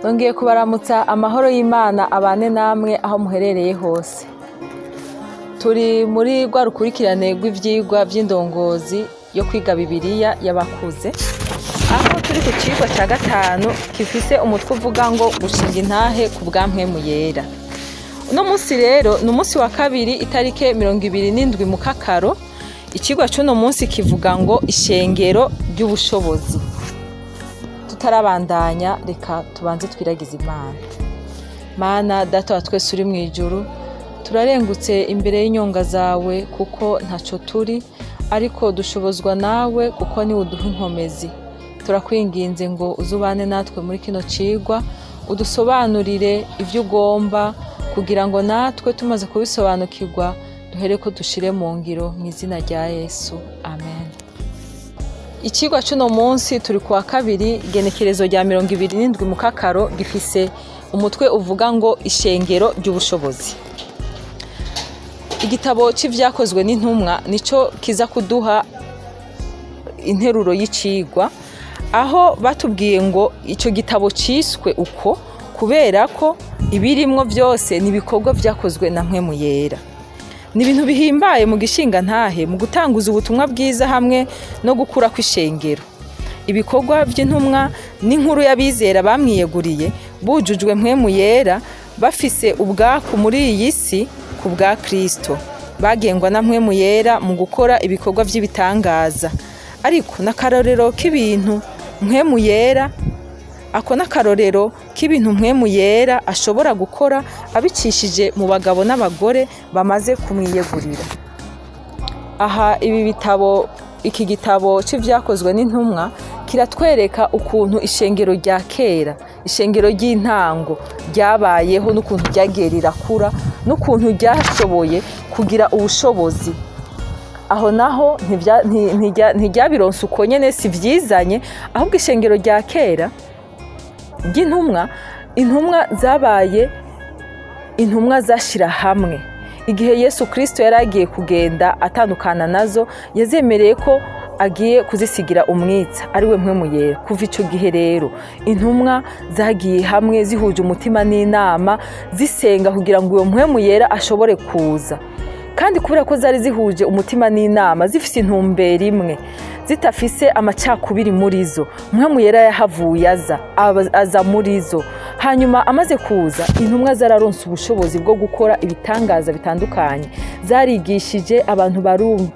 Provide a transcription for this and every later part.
Nongeye kubaramutsa amahoro y'Imana abane namwe aho muherereye hose. Turi muri rwa rukurikirane rw'ivyigwa vy'indongozi yo kwiga Bibiliya y'abakuze, aho turi ku cigwa ca gatanu gifise umutwe uvuga ngo gushinga intahe ku bwa mpwemu yera. Uno munsi rero ni umunsi wa kabiri, itarike 27 Mukakaro. Icigwa c'uno munsi kivuga ngo ishengero ry'ubushobozi. Tutarabandanya, reka tubanze twiragize Imana. Mana Data wa twese uri mw'ijuru, turarengutse imbere y'inyonga zawe kuko ntaco turi, ariko dushobozwa nawe kuko niwe uduha inkomezi. Turakwinginze ngo uzubane natwe muri kino cigwa, udusobanurire ivyo ugomba, kugira ngo natwe tumaze kubisobanukirwa duhere ko dushire mu ngiro, mu izina rya Yesu, amen. Icigwa c'uno munsi, turi kuwa kabiri, igenekerezo rya 27 Mukakaro, gifise umutwe uvuga ngo ishengero ry'ubushobozi. Igitabo c'Ivyakozwe n'Intumwa nico kiza kuduha interuro y'icigwa, aho batubwiye ngo ico gitabo ciswe uko kubera ko ibirimwo vyose ni ibikorwa vyakozwe na Mpwemu Yera. Ni ibintu bihimbaye mu gishinga ntahe mu gutanguza ubutumwa bwiza hamwe no gukura kw'ishengero. Ibikorwa vy'intumwa n'inkuru y'abizera bamwiyeguriye, bujujwe Mpwemu Yera, bafise ubwaku muri iyi si ku bwa Kristo, bagengwa na Mpwemu Yera mu gukora ibikorwa vy'ibitangaza. Ariko n'akarorero k'ibintu Mpwemu Yera, ako n'akarorero k'ibintu Mpwemu Yera ashobora gukora abicishije mu bagabo n'abagore bamaze kumwiyegurira. Aha ibi bitabo, iki gitabo c'Ivyakozwe n'Intumwa kiratwereka ukuntu ishengero rya kera, ishengero ry'intango ryabayeho, n'ukuntu ryagiye rirakura, n'ukuntu ryashoboye kugira ubushobozi. Aho naho ntiryabironse uko nyene, si vyizanye, ahubwo ishengero rya kera ry'intumwa, intumwa zabaye intumwa zashira hamwe. Igihe Yesu Kristo yari agiye kugenda atandukana nazo, yazemereye ko agiye kuzisigira umwitsa, ari we Mpwemu Yera. Kuva ico gihe rero, intumwa zagiye hamwe zihuje umutima n'inama, zisenga kugira ngo uyo Mpwemu Yera ashobore kuza. Kandi kubera ko zari zihuje umutima n'inama, zifise intumbero imwe, zitafise amacakubiri muri zo, Mpwemu Yera yahavuye aza muri zo. Hanyuma amaze kuza, intumwa zararonse ubushobozi bwo gukora ibitangaza bitandukanye. Zarigishije abantu,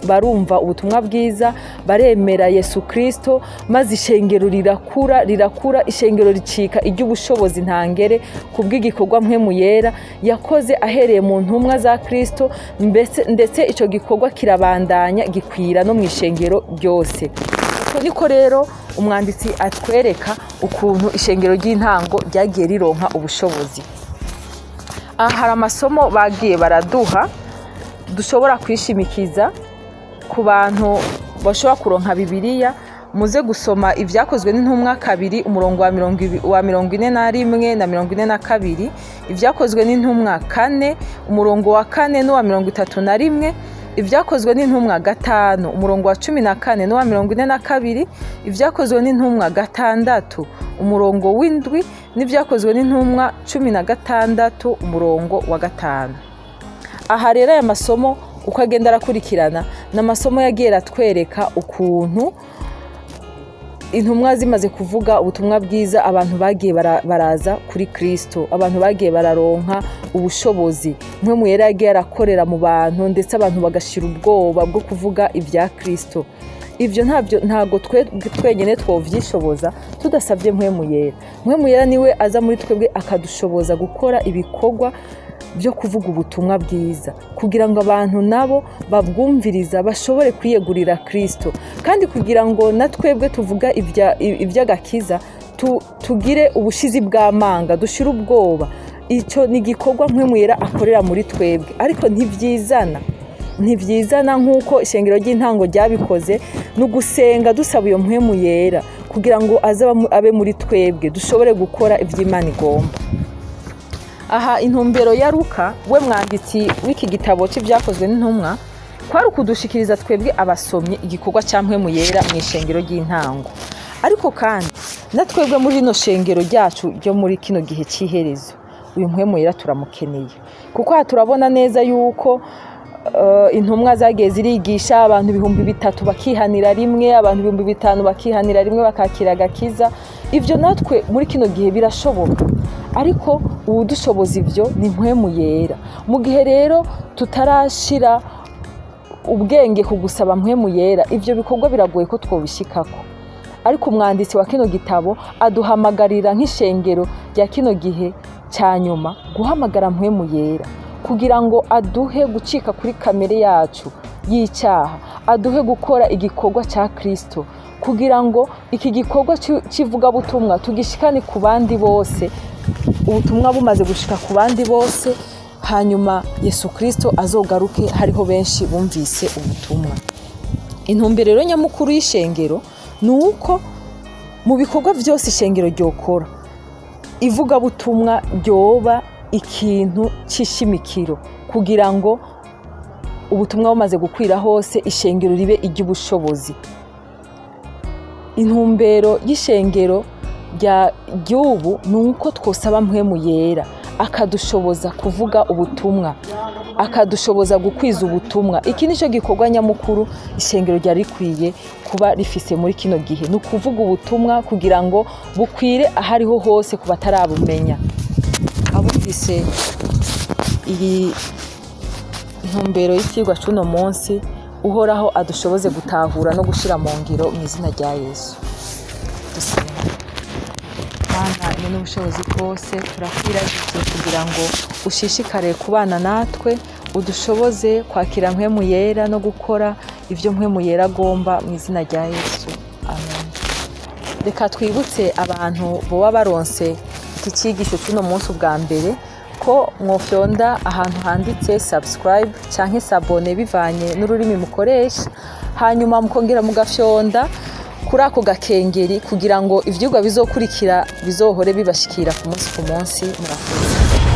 barumva ubutumwa bwiza, baremera Yesu Kristo, maze ishengero rirakura, rirakura, ishengero ricika iry'ubushobozi ntangere kubw'igikorwa Mpwemu Yera yakoze ahereye mu ntumwa za Kristo, ndetse ico gikorwa kirabandanya gikwira no mw'ishengero ryose. Uko niko rero umwanditsi atwereka ukuntu ishengero ry'intango ryagiye rironka ubushobozi. Aha hari amasomo bagiye baraduha dushobora kwishimikiza ku bantu bashobora kuronka Bibiliya. Muze gusoma Ivyakozwe n'Intumwa 2, umurongo wa 41 na 42, Ivyakozwe n'Intumwa 4, umurongo wa 4 n'uwa 31, Ivyakozwe n'Intumwa 5, umurongo wa 14 n'uwa 42, Ivyakozwe n'Intumwa 6, umurongo w'7, n'Ivyakozwe n'Intumwa 16, umurongo wa 5. Aha rero aya masomo uko agenda arakurikirana ni amasomo yagiye aratwereka ukuntu intumwa zimaze kuvuga ubutumwa bwiza, abantu bagiye baraza kuri Kristo, abantu bagiye bararonka ubushobozi. Mpwemu Yera yagiye arakorera mu bantu, ndetse abantu bagashira ubwoba bwo kuvuga ibya Kristo. Ivyo ntabyo, ntago twe twenyene twovyishoboza tudasabye Mpwemu Yera. Mpwemu Yera niwe aza muri twebwe akadushoboza gukora ibikorwa byo kuvuga ubutumwa bwiza, kugira ngo abantu nabo babwumviriza bashobore kwiyegurira Kristo, kandi kugira ngo na twebwe tuvuga ivy'agakiza tugire ubushizi bw'amanga, dushire ubwoba. Ico ni igikorwa Mpwemu Yera akorera muri twebwe, ariko ntivyizana, ntivyizana nk'uko ishengero ry'intango ryabikoze. Ni ugusenga dusaba iyo Mpwemu Yera kugira ngo aze abe muri twebwe, dushobore gukora ivy'Imana igomba. Aha intumbero ya Luka, we mwanditsi w'iki gitabo c'Ivyakozwe n'Intumwa, kwari ukudushikiriza twebwe abasomyi igikorwa ca Mpwemu Yera mw'ishengero ry'intango. Ariko kandi Na twebwe muri rino shengero ryacu ryo muri kino gihe cy'iherezo, uyu Mpwemu Yera turamukeneye, kuko aha turabona neza yuko intumwa zagiye zirigisha abantu 3000 bakihanira rimwe, abantu 5000 bakihanira rimwe bakakira agakiza. Ivyo natwe muri kino gihe birashoboka, ariko uwudushoboza ivyo ni Mpwemu Yera. Mu gihe rero tutarashira ubwenge ku gusaba Mpwemu Yera, ivyo bikorwa biragoye ko twobishikako. Ariko umwanditsi wa kino gitabo aduhamagarira nk'ishengero rya kino gihe cya nyuma guhamagara Mpwemu Yera kugira ngo aduhe gucika kuri kamere yacu y'icyaha, aduhe gukora igikorwa cya Kristo, kugira ngo iki gikorwa cy'ivugabutumwa tugishikane ku bandi bose, ubutumwa bumaze gushika ku bandi bose, hanyuma Yesu Kristo azogaruke hariho benshi bumvise ubutumwa. Intumbero rero nyamukuru y'ishengero ni uko mu bikorwa byose ishengero ryokora, ivugabutumwa ryoba ikintu cy'ishimikiro, kugira ngo ubutumwa bumaze gukwira hose ishengero ribe iry'ubushobozi. Intumbero y'ishengero ry'ubu ni uko twosaba Mpwemu Yera akadushoboza kuvuga ubutumwa, akadushoboza gukwiza ubutumwa. Iki nicyo gikorwa nyamukuru ishengero ryari rikwiye kuba rifise muri kino gihe, ni ukuvuga ubutumwa kugira ngo bukwire ahariho hose ku batarabumenya. Abumvise iyi ntumbero y'ikigwa c'uno munsi, Uhoraho adushoboze gutahura no gushira mu ngiro mu izina rya Yesu. Dusenga. Mana ni n'ubushobozi bwose, turakwiragiye kugira ngo ushishikare kubana natwe, udushoboze kwakira Mpwemu Yera no gukora ivyo Mpwemu Yera agomba mu izina rya Yesu. Amen. Reka twibutse abantu boba baronse iki cyigisho cy'uno munsi ubwa mbere ko mwofyonda ahantu handitse subscribe canke s'abonner bivanye n'ururimi mukoresha, hanyuma mukongera mugafyonda kuri ako gakengeri kugira ngo ivyigwa bizokurikira bizohore bibashikira ku munsi ku munsi. Murakoze.